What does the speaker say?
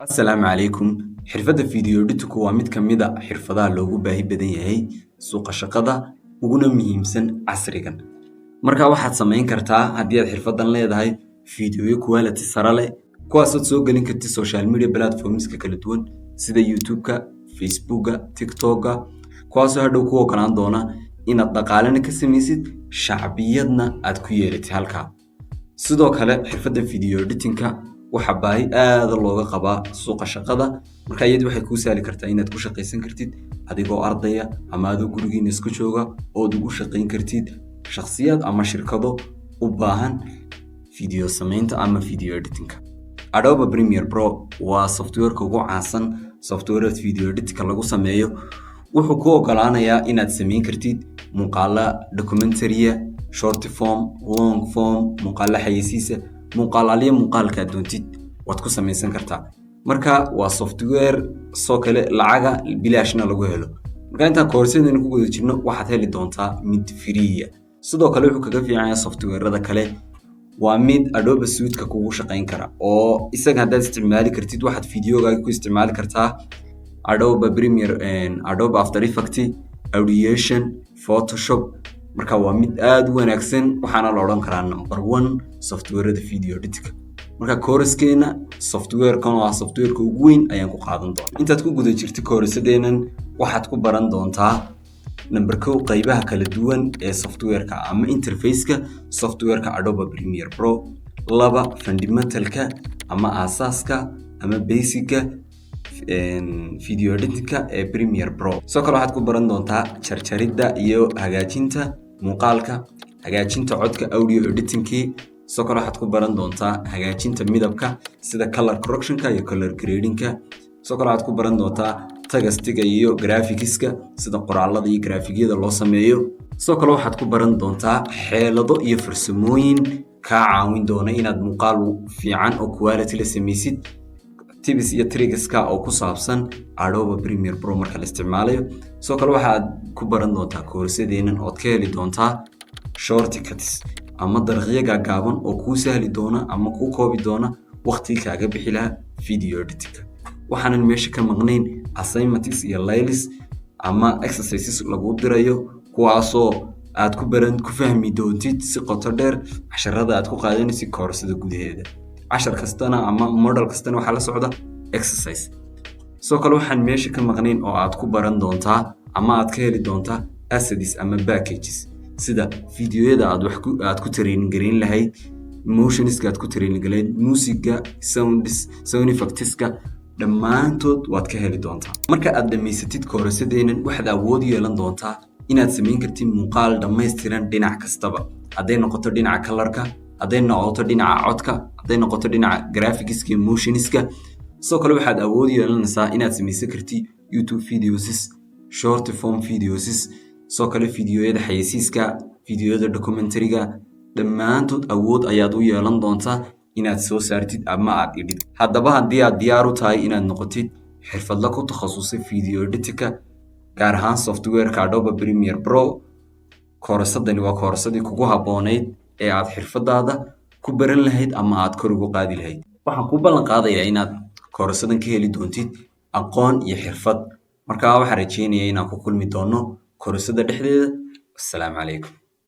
Asalaamu calaykum. Xirfadda video editing waa mid ka mid ah xirfadaha loogu baahi badan yahay suuqa shaqada, uguna muhiimsan casrigan. Marka waxaad samayn kartaa, haddii aad xirfaddan leedahay, fiidiyoyo quality sare leh, kuwaasood soo gelin kartid social media platformska kala duwan sida YouTube-ka, Facebook-ga, TikTok-ga, kuwaasoo hadhow ku ogolaan doona inaad dhaqaalena ka samaysid, shacbiyadna aad ku yeelatid halkaa. Sidoo kale xirfadda video editing-ka waxaa baahi aada looga qabaa suuqa shaqada. Marka iyadu waxay kuu sahli kartaa inaad ku shaqaysan kartid adigoo ardaya ama adoo gurigiina iska jooga, ood ugu shaqayn kartid shakhsiyaad ama shirkado u baahan video samaynta ama video editing-ka. Adobe Premiere Pro waa software-ka ugu caansan software video editing-ka lagu sameeyo. Wuxuu ku ogolaanayaa inaad samayn kartid muuqaala documentary, short form, long form, muuqaala xayeysiisa, muuqaalaalyo, muuqaalka aad doontid waad ku samaysan kartaa. Marka waa software soo kale lacaga bilaashna lagu helo. Marka intaan koorsadaynu ku guda jirno, waxaad heli doontaa mid free ah. Sidoo kale wuxuu kaga fiican yahay software-ada kale, waa mid Adobe Suite-ka kugu shaqayn kara, oo isaga haddaad isticmaali kartid, waxaad videogaaga ku isticmaali kartaa Adobe Premiere, Adobe After Effects, Audition, Photoshop. Marka waa mid aada u wanaagsan, waxaana la odhan karaa number one software-ada video editing. Marka kooraskeena software-kan oo ah software-ka ugu weyn ayaan ku qaadan doonaa. Intaad ku guda jirta koorasadeenan, waxaad ku baran doontaa: number 1, qaybaha kala duwan ee software-ka ama interface-ka software-ka Adobe Premiere Pro; 2, fundamental-ka ama aasaaska ama basic-ga video editing-ka ee Premiere Pro. Sidoo kale waxaad ku baran doontaa jarjaridda iyo hagaajinta muuqaalka, hagaajinta codka, audio editing-kii. Sidoo kale waxaad ku baran doontaa hagaajinta midabka, sida color correctionka iyo color gradingka. Sidoo kale waxaad ku baran doontaa text-iga iyo graphicska, sida qoraalada iyo graphic-yada loo sameeyo. Sidoo kale waxaad ku baran doontaa xeelado iyo farsamooyin kaa caawin doona inaad muuqaal fiican oo quality la samaysid, tips iyo tricks-ka oo ku saabsan Adobe Premiere Pro marka la isticmaalayo. Sidoo kale waxaad ku baran doontaa koorsadeennan ood ka heli doontaa shortcuts ama dariiqyo gaagaaban oo kuu sahli doona ama kuu koobi doona waqtigii kaaga bixi lahaa video editing. Waxaanan meesha ka maqnayn assignments iyo laylis ama exercises lagu dirayo, kuwaasoo aad ku baran ku fahmi doontid si qoto dheer casharada aad ku qaadanaysid koorsada gudaheeda. Cashar kastana ama module kastana waxaa la socda exercise. Sidoo kale waxaan meesha ka maqnayn oo aad ku baran doontaa ama aad ka heli doontaa assets ama packages, sida fiidiyoyada aad wax ku aad ku training gareyn lahayd, motionska aad ku training lahayd, musiga, sounds, sound effectska, dhammaantood waad ka heli doontaa. Marka aad dhammaysatid koorasadeennan, waxaad awood yeelan doontaa inaad samayn kartid muuqaal dhammaystiran dhinac kastaba, hadday noqoto dhinaca colorka, hadday noqoto dhinaca codka, hadday noqoto dhinaca graphicska iyo motionska. Sidoo kale waxaad awood yeelanaysaa inaad samaysan kartid YouTube videos, short form videos, sidoo kale fiidiyoyada xayeysiiska, fiidiyoyada documentaryga, dhammaantood awood ayaad u yeelan doontaa inaad soo saartid ama aad edit. Haddaba haddii aad diyaar u tahay inaad noqotid xirfadla ku takhasusay video editing-ka, gaar ahaan software-ka Adobe Premiere Pro, koorasadani waa koorasadii kugu habboonayd ee aad xirfadaada ku baran lahayd ama aad kor ugu qaadi lahayd. Waxaan kuu ballan qaadayaa inaad koorasadan ka heli doontid aqoon iyo xirfad. Markaa waxaan rajeynayaa inaan ku kulmi doono koorasada dhexdeeda. Assalaamu calaykum.